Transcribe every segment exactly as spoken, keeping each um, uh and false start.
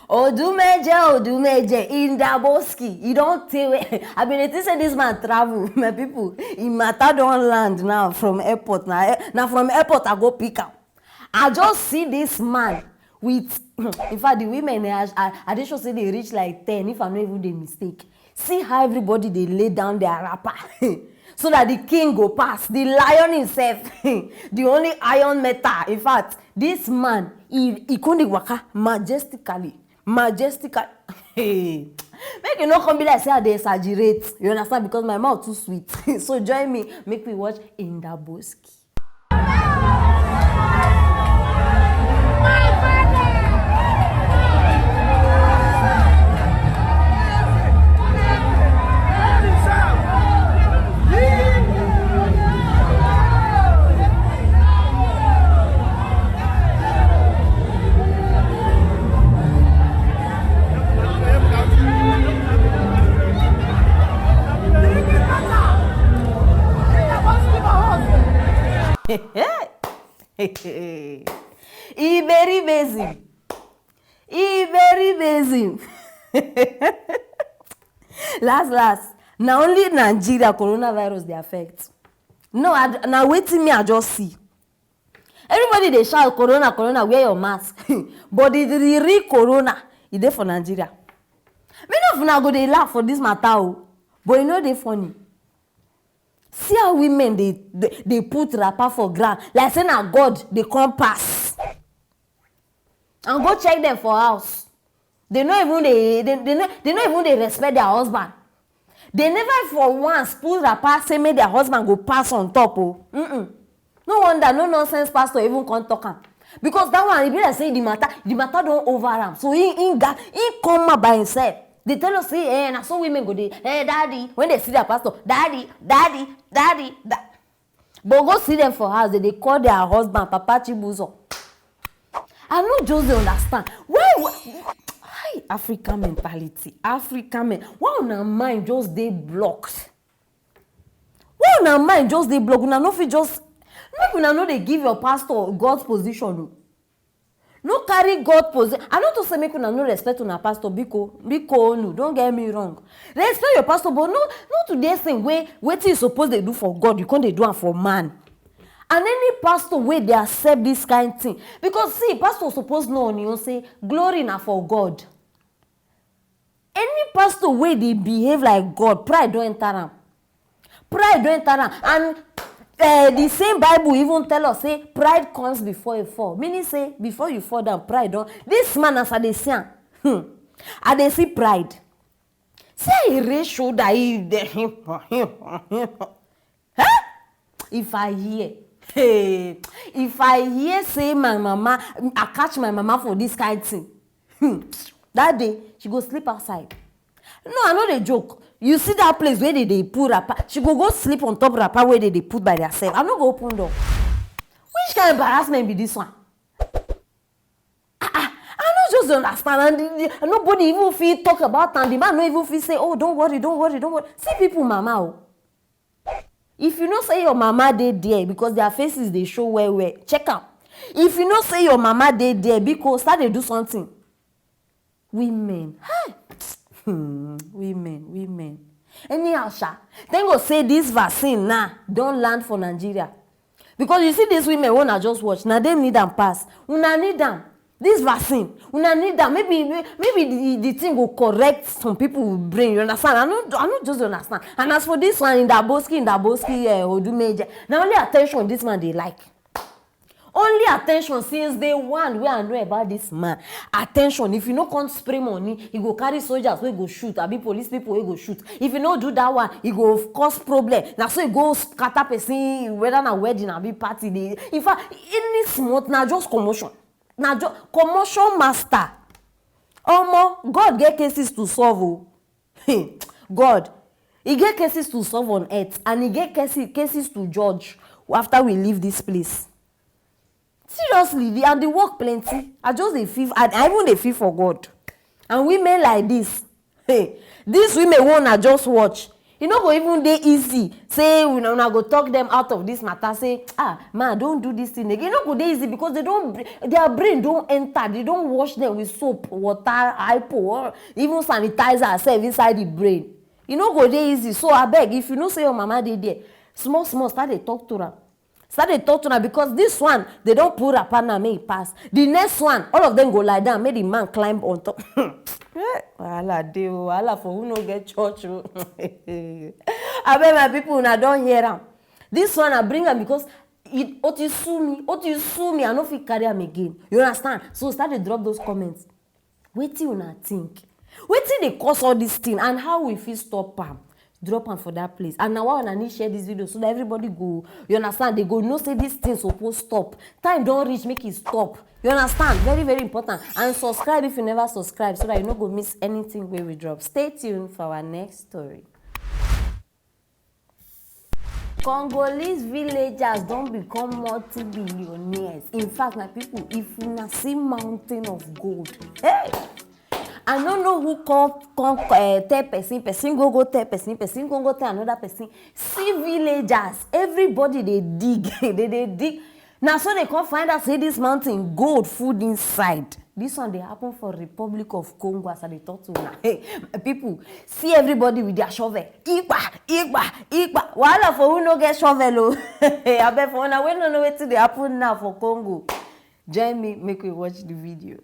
Odumeje, Odumeje, Indaboski, e don tey wey I bin dey think say this man travel. My people, im matter don land now from airport. Na, na from airport I go pick am. I just see this man with, in fact, the women, eh, I, I, I dey sure say they reach like ten, if I no even dey mistake. See how everybody dey lay down their wrapper so that the king go pass, the lion himself, the only iron metal. In fact, this man, he, he come dey waka majestically, majestically. Hey. Make e no come be like say I dey exaggerate, you understand, because my mouth too sweet. So join me, make we watch Indaboski. Iberibezim. Iberibezim. Last, last, na only Nigeria coronavirus dey affect. No, I, na wetin me I just see. Everybody dey shout, "Corona, corona, wear your mask." But the, the real corona, e dey for Nigeria. Many of una go dey laugh for this matter o, but e no dey funny. See how women dey, dey, dey put wrapper for ground like say na God dey come pass. And go check them for house. They no even dey, they, they no, they no even dey respect their husband. They never for once put wrapper say make their husband go pass on top o. Mm-mm. No wonder no nonsense pastor even come talk am. Because that one, e be like say the matter, the matter don over am. So he, he got, he come out by himself. They tell us say, "Eh, na so women go dey, eh, daddy." When they see their pastor, "Daddy, daddy, daddy, da-." But go see them for house, they dey call their husband Papa Chibuzo. I no just dey understand. Why, why, why African mentality, African men, why una mind just dey blocked? Why una mind just dey blocked? Una no fit just, make una no dey give your pastor God's position o. No carry God position. I no to say make una no respect una pastor, biko, biko, no, don't get me wrong. Respect your pastor, but no, not to the same way wetin you suppose dey do for God, you come dey do am for man. And any pastor wey dey accept this kind thing, because see, pastor suppose know on him own say glory na for God. Any pastor wey dey behave like God, pride don enter am. Pride don enter am. And, eh, the same Bible even tell us say pride comes before a fall. Meaning say before you fall down, pride don. This man, as I dey see am, hmm, I dey see pride. See how he raise shoulder, he dey, him, him, him. Huh? If I hear, hey, if I hear say my mama, I catch my mama for this kind thing, hmm, that day she go sleep outside. No, I no dey joke. You see that place where they dey put wrapper, she go go sleep on top wrapper where they dey put by herself. I no go open door. Which kind of embarrassment be this one? Ah, ah, I no just dey understand. And the, the, nobody even fit talk about am. The man no even fit say, "Oh, don't worry, don't worry, don't worry." See people mama o. If you know say your mama dey there, because their faces dey show well well, check am. If you know say your mama dey there, biko, start dey do something. Women, hi. Hmm, women, women. Anyhow sha, thank God say this vaccine now don land for Nigeria. Because you see these women wey una just watch, na dem need am pass. Una need am. This vaccine, una need am. Maybe, maybe the, the thing go correct some people brain. You understand? I no, I no just understand. And as for this one, Indaboski, Indaboski, eh, Odumeje, na only attention this man dey like. Only attention since day one wey I know about this man. Attention, if you no come spray money, he go carry soldiers wey go shoot, abi police people wey go shoot. If you no do that one, he go cause problem. Na so he go scatter person, whether na wedding, abi party. Dey, in fact, any small, na just commotion. Na just commotion master. Omo, God get cases to solve o. Hey, God, e get cases to solve on earth, and e get cases, cases to judge after we leave this place. Seriously, the, and the work plenty. I just dey feel, I, I even dey feel for God. And women like this, hey, these women wey una just watch, E no go even dey easy say una una go talk them out of this matter, say, "Ah, ma, don't do this thing again." E no go dey easy because they don br- their brain don enter, they don wash them with soap, water, hypo, or even sanitizer sef inside the brain. E no go dey easy. So abeg, if you know say your mama dey there, small small start dey talk to am. Start dey talk to am because this one, they don pull wrapper now, make e pass. The next one, all of them go lie down, make the man climb on top. Eh, wahala dey o, wahala for who no get church o. Abeg, my people, una don hear am. This one, I bring am because it, o ti sue me, o ti sue me, I no fit carry am again. You understand? So start dey drop those comments. Wetin una think? Wetin dey cause all this thing and how we fit stop am? Drop am for that place. And na why una need share this video so that everybody go, you understand, they go know say this thing suppose stop. Time don reach, make e stop. You understand? Very, very important. And subscribe if you never subscribe so that you no go miss anything wey we drop. Stay tuned for our next story. Congolese villagers don become multi-billionaires. In fact, my people, if una see mountain of gold, hey! I no know who come come uh, tell person, person go go tell person, person go go tell another person. See villagers, everybody dey dig, they dey dig. Na so they come find out say this mountain gold full inside. This one dey happen for Republic of Congo as I dey talk to una. Hey, my people, see everybody with their shovel. Igba, igba, igba. Wahala for who no get shovel o. Abeg, for una wey no know wetin dey happen now for Congo, join me make we watch the video.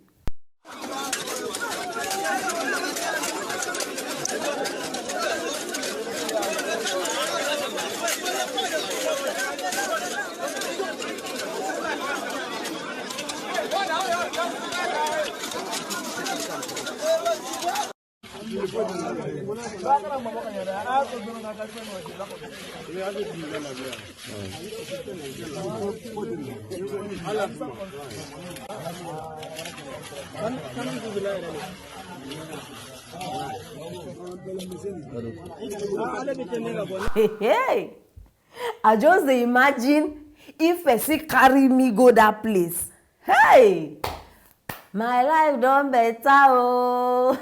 Hey, hey. I just dey imagine if person carry me go that place. Hey! My life don better o.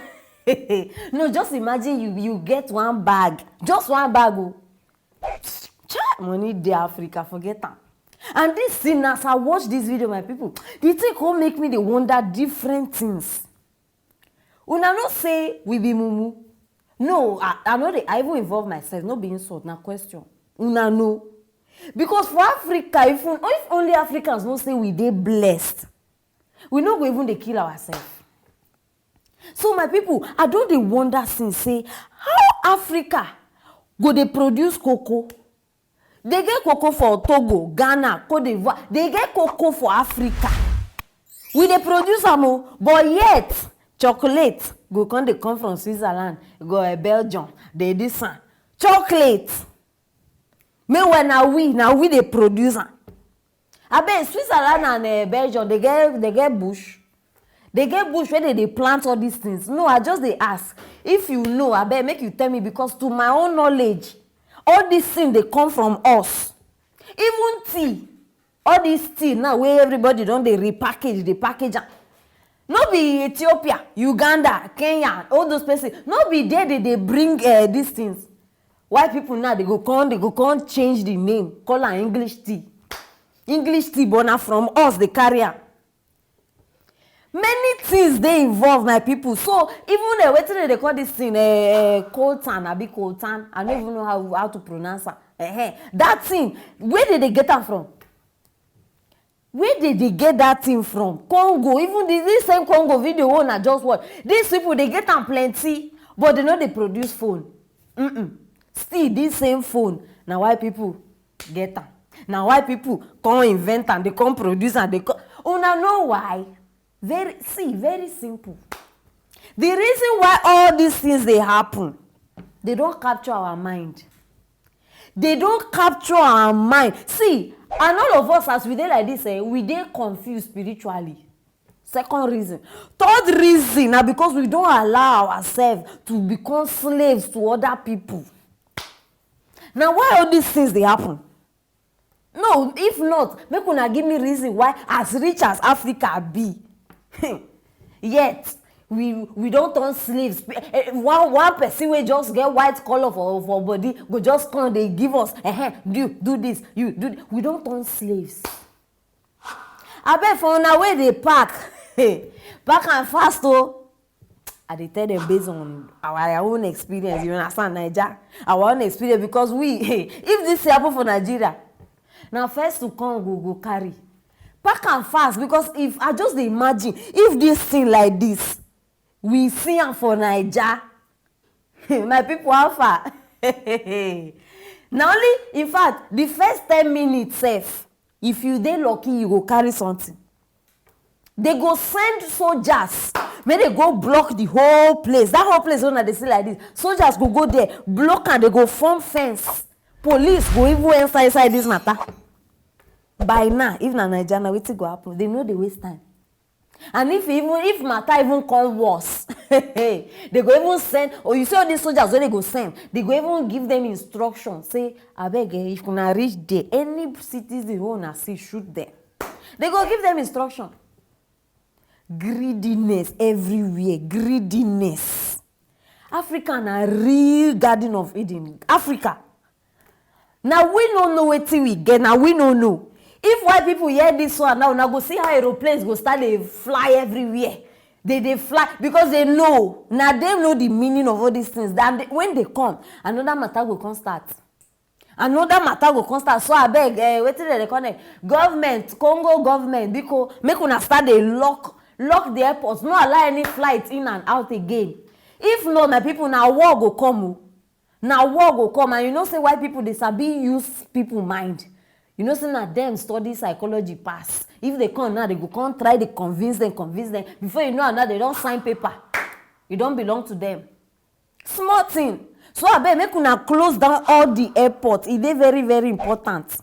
No, just imagine you you get one bag, just one bag o. Chai, money dey Africa, forget am. And this thing, as I watch this video, my people, the thing come make me dey wonder different things. Una know say we be mumu? No, I, I no dey, I even involve myself, no be insult, na question. Una know? Because for Africa, if, un- if only Africans know say we dey blessed, we no go even dey kill ourselves. So my people, I don dey wonder since say how Africa go dey produce cocoa. They get cocoa for Togo, Ghana, Cote d'Ivoire. They get cocoa for Africa. We dey produce am o, but yet chocolate go come dey come from Switzerland, go uh, Belgium, dey this one. Chocolate. Meanwhile, na we, na we dey produce am. Abeg, Switzerland and uh, Belgium, they get they get bush. They get bush where they dey plant all these things. No, I just dey ask. If you know, abeg, make you tell me because to my own knowledge, all these things dey come from us. Even tea, all this tea now where everybody don dey repackage, dey package am. No be Ethiopia, Uganda, Kenya, all those places. No be there they dey bring uh, these things. Why people now they go come, they go come change the name, call am English tea. English tea, but na from us they carry am. Many things dey involved, my people. So even uh, wetin dem dey call this thing, uh, coltan, abi coltan, I no even know how how to pronounce am. Uh-huh. That thing, where did they get am from? Where did they get that thing from? Congo, even the, this same Congo video wey una just watch, these people they get am plenty, but they no dey produce phone. Mm-mm. Still, this same phone, na why people get am. Na why people come invent am, they come produce am, they come. Una know why? Very see, very simple. The reason why all these things they happen, they don't capture our mind. They don't capture our mind. See, and all of us as we dey like this, eh, we dey confused spiritually. Second reason. Third reason, now because we don't allow ourselves to become slaves to other people. Now, why all these things they happen? No, if not, make una give me reason why, as rich as Africa be, yet We we don turn slaves. Eh, eh, one one person wey just get white colour for for body go just come dey give us, eh, do do this, you do th-, we don turn slaves. Abeg, for una wey dey pack, pack am fast o. I dey tell them based on our, our own experience, you understand, Naija, our own experience, because we, if this happen for Nigeria, na first to come go go carry. Pack am fast, because if I just dey imagine, if this thing like this, we see am for Naija, my people, how far? Na only, in fact, the first ten minutes sef, if you dey lucky, you go carry something. They go send soldiers, make they go block the whole place. That whole place wey una dey see like this, soldiers go go there, block am, they go form fence. Police go even enter inside this matter. By now, if na Naija, na wetin go happen? They no dey waste time. And if even, if matter even come worse, they go even send, or you see all these soldiers wey they go send, they go even give them instruction, say, "Abeg, eh, if una reach there, any citizen wey una see, shoot them." They go give them instruction. Greediness everywhere, greediness. Africa na real Garden of Eden. Africa. Na we no know wetin we get, na we no know. If white people hear this one now, una go see how aeroplanes go start dey fly everywhere. They dey fly because they know. Na dem know the meaning of all these things. And they, when they come, another matter go come start. Another matter go come start. So abeg, eh, wetin dem dey call am? Government, Congo government, biko, make una start dey lock, lock the airports. No allow any flight in and out again. If not, my people, na war go come o. Na war go come, and you know say white people dey sabi use people mind. You know say na dem study psychology pass. If they come now, they go come try dey convince them, convince them. Before you know am now, they don sign paper. E don belong to them. Small thing. So abeg, make una close down all the airport. E dey very, very important.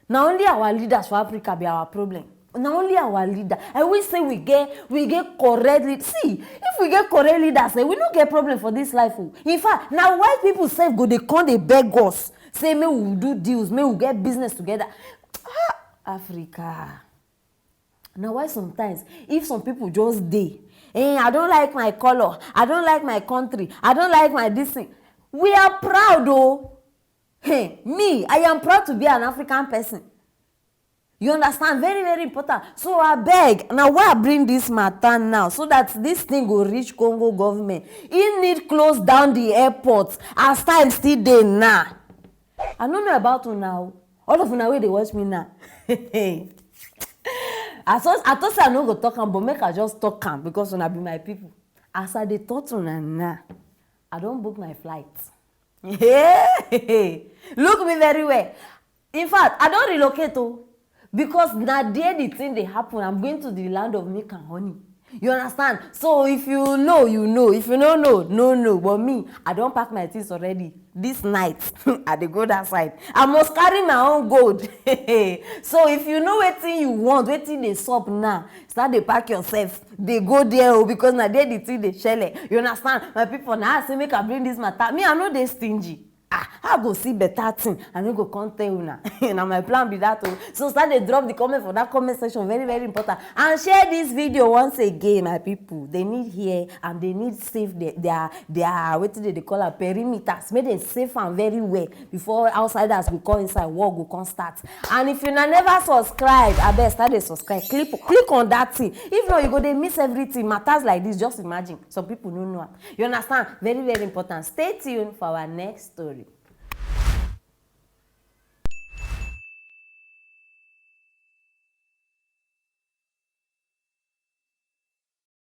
Na only our leaders for Africa be our problem. Na only our leader. I wish say we get, we get correct lead. See, if we get correct leaders, eh, we no get problem for this life o. In fact, na white people sef go dey come dey beg us, say make we do deals, make we get business together. Ah, Africa. Na why sometimes, if some people just dey, eh, "I don't like my colour, I don't like my country, I don't like my this thing." We are proud o. Hey, me, I am proud to be an African person. You understand? Very, very important. So abeg, na why I bring this matter now, so that this thing go reach Congo government. E need close down the airport as time still dey now. I no know about una o. All of una wey dey watch me now. I thought, I thought say I no go talk am, but make I just talk am because una be my people. As I dey talk to una now, I don book my flight. Hey! Look me very well. In fact, I don relocate o, because na there the thing dey happen. I'm going to the land of milk and honey. You understand? So if you know, you know. If you no know, no know. But me, I don pack my things already. This night, I dey go that side. I must carry my own gold. So if you know wetin you want, wetin dey sup now, start dey pack yourself. Dey go there o, because na there the thing dey shele. You understand? My people, na I say make I bring this matter. Me, I no dey stingy. Ah, I go see better thing. I no go come tell una. Na my plan be that o. So start dey drop the comment for that comment section. Very, very important. And share this video once again, my people. They need hear and they need save their, their, their, wetin they dey call am, perimeters. Make dem save am very well before outsiders go come inside, war go come start. And if una never subscribe, abeg start dey subscribe. Click, click on that thing. If not, you go dey miss everything. Matters like this, just imagine. Some people no know am. You understand? Very, very important. Stay tuned for our next story.